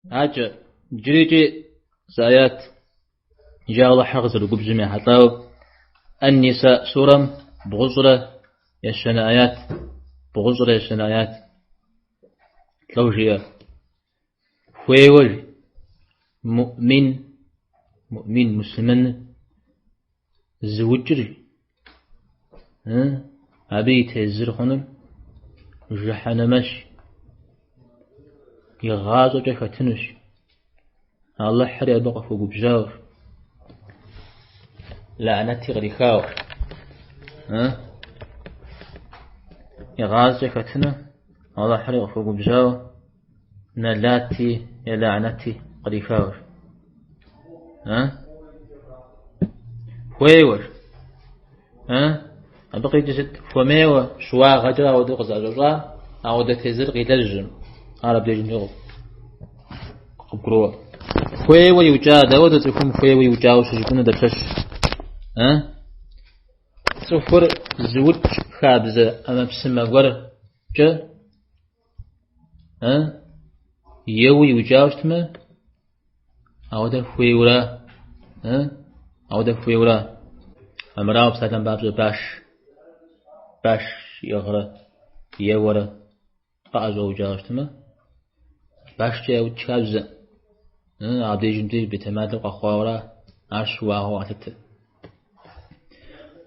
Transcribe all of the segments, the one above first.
Акӏэ, иджырикӏи зы аят, иджы Алыхьыр къызэрыгубжьым ехьэлӏауэ, Ан-Ниса сурэм 290 аят, 290 аят. Лӏо жиӏэр. Хуейуэ жи. Муӏмин, муӏмин, муслъымэн зыукӏыр, абы и тезыр хъунур жыхьэнэмэщ, игъащӏэкӏэ хэтынущ. Алыхьри абы къыхуэгубжьауэ, лэӏнэти кърихауэ. Игъащӏэкӏэ хэтыну Алыхьри къыхуэгубжьауэ, нэлати е лэӏнэти кърихауэ. Хуейуэ. Абы къикӏыр сыт? Хуэмейуэ, щыуагъэкӏэ ауэдэу къызэӏэщӏэщӏа, ауэдэ тезыр къилэжьым. Ар абдежым къыбгуроӏуэ. Хуейуэ иукӏа, дауэдэ цӏыхум хуейуэ иукӏауэ щыжыпӏэну дапщэщ? Цӏыхур зыукӏ хабзэ ӏэмэпсымэ гуэркӏэ еуэ иукӏауэ щытмэ, Ауэдэ хуейуэрэ, ауэдэ хуейуэрэ. Амырауэ псалъэм папщӏэ баш, баш иӏыгърэ, еуэрэ къыӏэщӏэукӏауэ щытмэ, башкӏэ яукӏ хабзэ. Абдежым деж бетэмалу къэхъуауэра, ар щыуагъэу къалъытэ.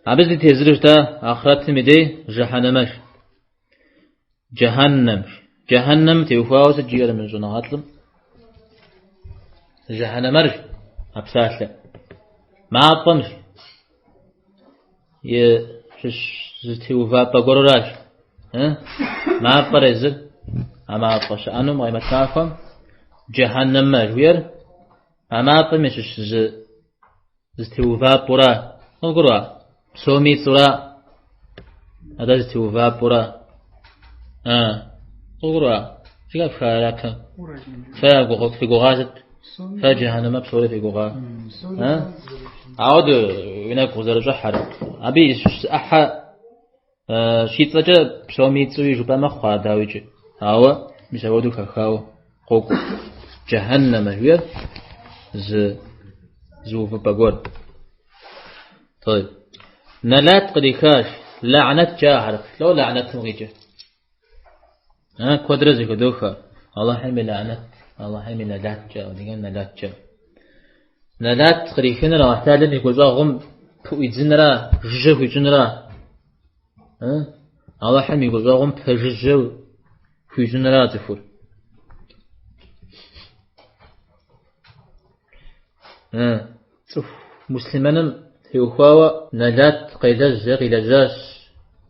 Абы зи тезыру щыта ахърэтым и дей жыхьэнэмэщ. Джэхьэнэм. Джэхьэнэм теухуауэ сыт жиӏэр мы щӏэныгъэлӏым? Жыхьэнэмэр а псалъэ. Мафӏэм и щыщ зытеувапӏэ гуэруращ. Мафӏэр езыр а мафӏэ щыӏэнум къемэт махуэм джэхьэнэмэ жиӏэр а мафӏэм и щыщ зы зытеувапӏэура. Къывгурыӏуа? Псоми и цӏэура? Атӏэ зытеувапӏэура? Къывгурыӏуа? Зэхэфха япэм? Фэ фигугъа сыт? Фэ джэхьэнэмэ псори фигугъа? Ауэдэ уи нэгу къызэрыщӏыхьэр. Абы и щыщ зы ӏыхьэ щицӏэкӏэ псоми и цӏэуи жыпӏэ мэхъу ар дауикӏи. Ауэ мис ауэдэу хэхауэ къокӏуэ. Джэхьэнэмэ жиӏэр зы увыпӏэ гуэр. طيب. Нэлат кърихащ. Лэӏнэт жаӏэ хьэрып. Лӏо лэӏнэтым къикӏыр? Куэдрэ зэхыдох Аллахьым и лэӏнэт, Аллахьым и нэлат жаӏэ, адыгэм нэлат жаӏэ. Нэлат кърихыныр Аллахь Тэхьэлам и гущӏэгъум пыӏуидзынра, жыжьэ хуищӏынра? Аллахьым и гущӏэгъум пэжыжьэ хуищӏынра цӏыхур? Цӏыху муслъымэным теухуауэ нэлат къелэжь е къилэжьащ,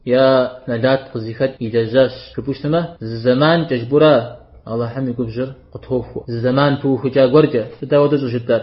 е нэлат къызыхэкӏ илэжьащ жыпӏэу щытмэ, зы зэманкӏэ жыпӏэурэ Алыхьым и губжьыр къытохуэ. Зы зэман пыухыкӏа гуэркӏэ. Сыт ауэдэу щӏыжытӏэр?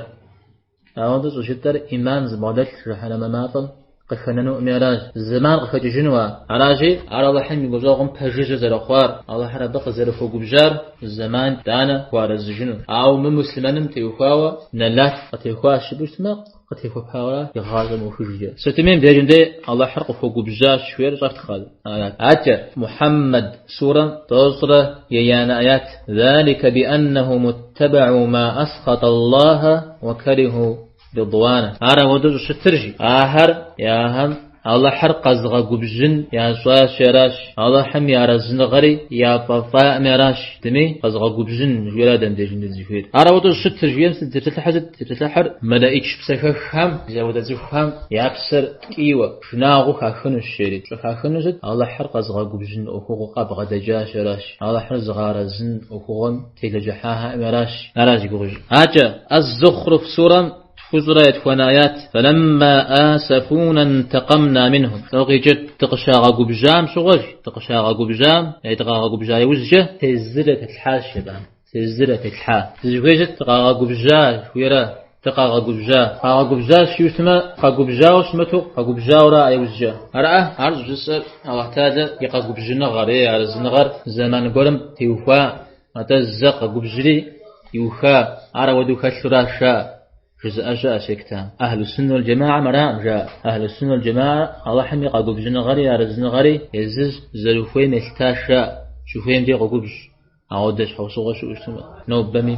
Ауэдэу щӏыжытӏэр ӏиман зыбгъэдэлъ жыхьэнэмэ мафӏэм къыхэнэнуӏыми аращ. Зы зэман къыхэкӏыжыну ар. Аращи, ар Алыхьым и гущӏэгъум пэжыжьэ зэрыхъуар, Алыхьыр абы къызэрыхуэгубжьар зэман итӏанэ хуэарэзыжыну. Ауэ мы муслъымэным теухуауэ нэлат къытехуащ жыпӏэу щытмэ, къытехуэпауэра и гъащӏэ мыухыжкӏэ. Сытми мыбдежым дей Алыхьыр къыхуэгубжьащ жыхуиӏэр щӏэфтхъэ аят. Аткӏэ, Мухьэммэд сурэм 191 аят. Залика биӏэннэхум иттабау ма асхъата Аллаха уа кариху ридуанэ. Ар апхуэдэу щӏыщытыр жи. Ахэр яхэм Алыхьыр къэзыгъэгубжьын ящӏащи аращ. Алыхьым и арэзыныгъэри яфӏэфӏаӏыми аращ. Дыми къэзыгъэгубжьын жиӏэра дэ мыбдежым дызыхуейр. Ар апхуэдэу щӏыщытыр жиӏэм сыт тепсэлъыхьыр сыт? Тепсэлъыхьыр мэлэӏич псэхэххэм апхуэдэ цӏыхухэм я псэр ткӏийуэ, шынагъуэу хахынущ жери. Щӏыхахыну сыт? Алыхьыр къэзыгъэгубжьын ӏуэхугъуэ къабгъэдэкӏащи аращ. Алыхьыр зыгъэарэзын ӏуэхугъуэм телэжьыхьахэӏыми аращ. Аращ и гугъу ищӏыр. Акӏэ, Аз-Зухруф сурэм 29 аят. Фэлэмма асафуна интэкъэмна минхум. Лӏо къикӏыр дыкъыщагъэгубжьам щыгъуэщ, дыкъыщагъэгубжьам, е дыкъагъэгубжьа иужькӏэ тезыр ятетлъхьащ абыхэм. Тезыр ятетлъхьа. Дызыхуейр сыт? Дыкъагъэгубжьа жыхуиӏэра? Дыкъагъэгубжьа. Къагъэгубжьащ жиӏэу щытмэ, къэгубжьауэ щымыту, къэгубжьауэра иужькӏэ. Араӏэ, ар щӏыжысӏэр Алыхь Тэхьэлэ и къэгубжьыныгъэр е арэзыныгъэр зэман гуэрым теухуа, атӏэ зэ къэгубжьри иуха, ар ауэдэу хэлъура жаӏэ, жызыӏэ щыӏэ секта. Ахьлу суннэ уал джэмаӏэм араӏым жаӏэ. Ахьлу суннэ уал джэмаӏэ Алыхьым и къэгубжьыныгъэри арэзыныгъэри езыр зэрыхуейм елъытащ жаӏэ, щыхуейм дей къогубжь. Ауэдэ щхьэусыгъуэ щыӏэу щытмэ, нобэми.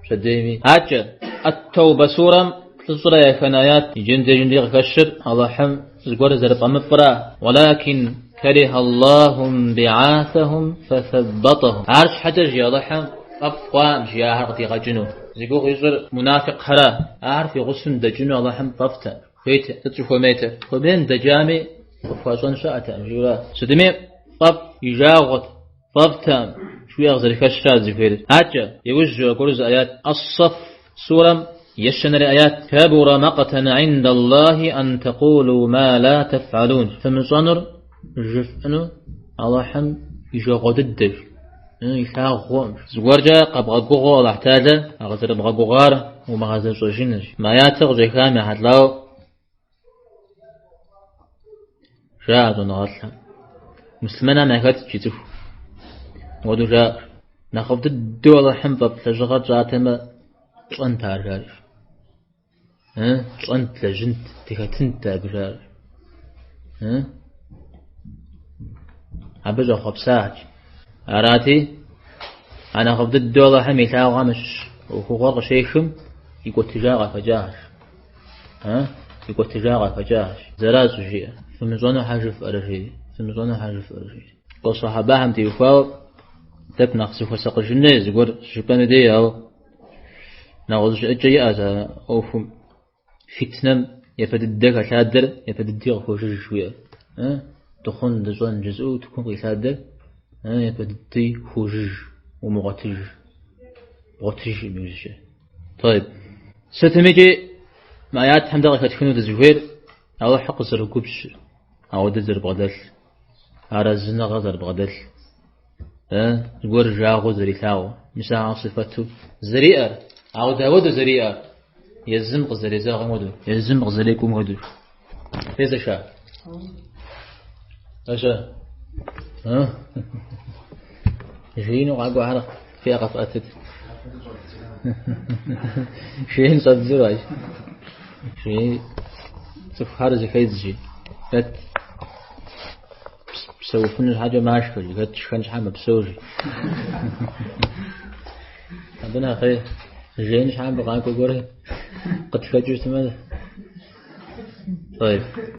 пщэдейми. Адэкӏэ, Ат-Тэубэ сурэм плӏыщӏрэ еханэ аят иджы мыбдежым дей къыхэщыр Алыхьым зыгуэр зэрыфӏэмыфӏра. Уалакин кариха Аллахум би'аthахум фатhabbatахум. Арщхьэкӏэ, жи Алыхьым, фӏэфӏ хъуакъым, жи ахэр къыдигъэкӏыну. Зи гугъу ищӏыр мунафикъхьэра. Ахэр фи гъусэм дэкӏыну Алыхьым фӏэфӏтэкъым, хуейтэкъым. Сыт щӏыхуэмейтэр? Хуэмейм дэкӏами, къыпхуащӏэн щыӏэтэкъым, жиӏэура. Сытми, фӏэфӏ и жагъуэт. Фӏэфӏтэкъым, жыхуиӏэр къызэрыхэщра зыхуейр. Адэкӏэ, иужьу аргуэру зы аят. Ас-Саф сурэм ещанэрей аят. Кабура макътан гӏинда Аллахи ан тэкъулу ма ла тэфӏалун. Фымыщӏэнур жыфӏыну Аллахьым и жагъуэ дыдэщ, илъагъукъым. Зыгуэркӏэ къэбгъэгугъэу Аллахь Тэхьэлэ а къызэрыбгъэгугъар умыгъэзэщӏэжынырщ. Мы аятыр къыщехам ехьэлӏауэ Жаӏэ щӏэныгъэлӏхэм. Муслъымэнхэм яхэтщ и цӏыху. Апхуэдэу жаӏэ. Нэхъыфӏ дыдэу Алыхьым фӏэфӏ лэжьыгъэр тщӏатэмэ, тщӏэнт ар, жари. Тщӏэнт, длэжьынт, дыхэтынт абы, жари. Абы щӏэхъуэпсащ. Арати, а нэхъыфӏ дыдэу Алыхьым илъагъухэм ящыщ ӏуэхугъуэр къыщехым, икӏуэтыжа къахэкӏащ. Икӏуэтыжа къахэкӏащ. Зэращ жиӏэ. Фымыщӏэну хьэ жыфӏэрэ жери. Фымыщӏэну хьэ жыфӏэрэ жери. Кӏуэ сахьэбэхэм теухуауэ тӏэкӏу нэхъ зыхуэсакъыжын хуей зыгуэр щыжыпӏэну дей, ауэ нэгъуэщӏ щыӏэкӏэ иӏэщ а ӏуэхум. Фитнэм япэ дыдэ хэлъадэр япэ дыди къыхожыж жиӏэ. Дыхъун, дыщӏэн жызыӏэу утыкум къилъадэр япэ дыди хожыж, умыгъуэтыж. Бгъуэтыжкъым иужькӏэ. Тайб. Сытмикӏи мы аятхэм дэ къыхэтхыну дызыхуейр Алыхьыр къызэрыгубжьыр, ауэдэ зэрыбгъэдэлъ, арэзыныгъэ зэрыбгъэдэлъ, зыгуэр жагъуэ зэрилъагъу, мис ахэр сыфэту зэриӏэр, ауэ дауэдэу зэриӏэр, езым къызэрезэгъым хуэдэу, езым къызэрекӏум хуэдэу. Фезэша? Ащэ? Жеину къакӏуэхэр фи ӏэ къэфӏэтыт. Жеин щӏэбдзуращ. Жей цӏыхухэр зэхедз жи. Хэт псэуфыну щхьэкӏэ машхэ жи, хэт шхэн щхьэ мэпсэу жи. Абы нэхъей жеин щхьэ мыбы къакӏуэ гуэр къытхэкӏыу щытмэ. طيب.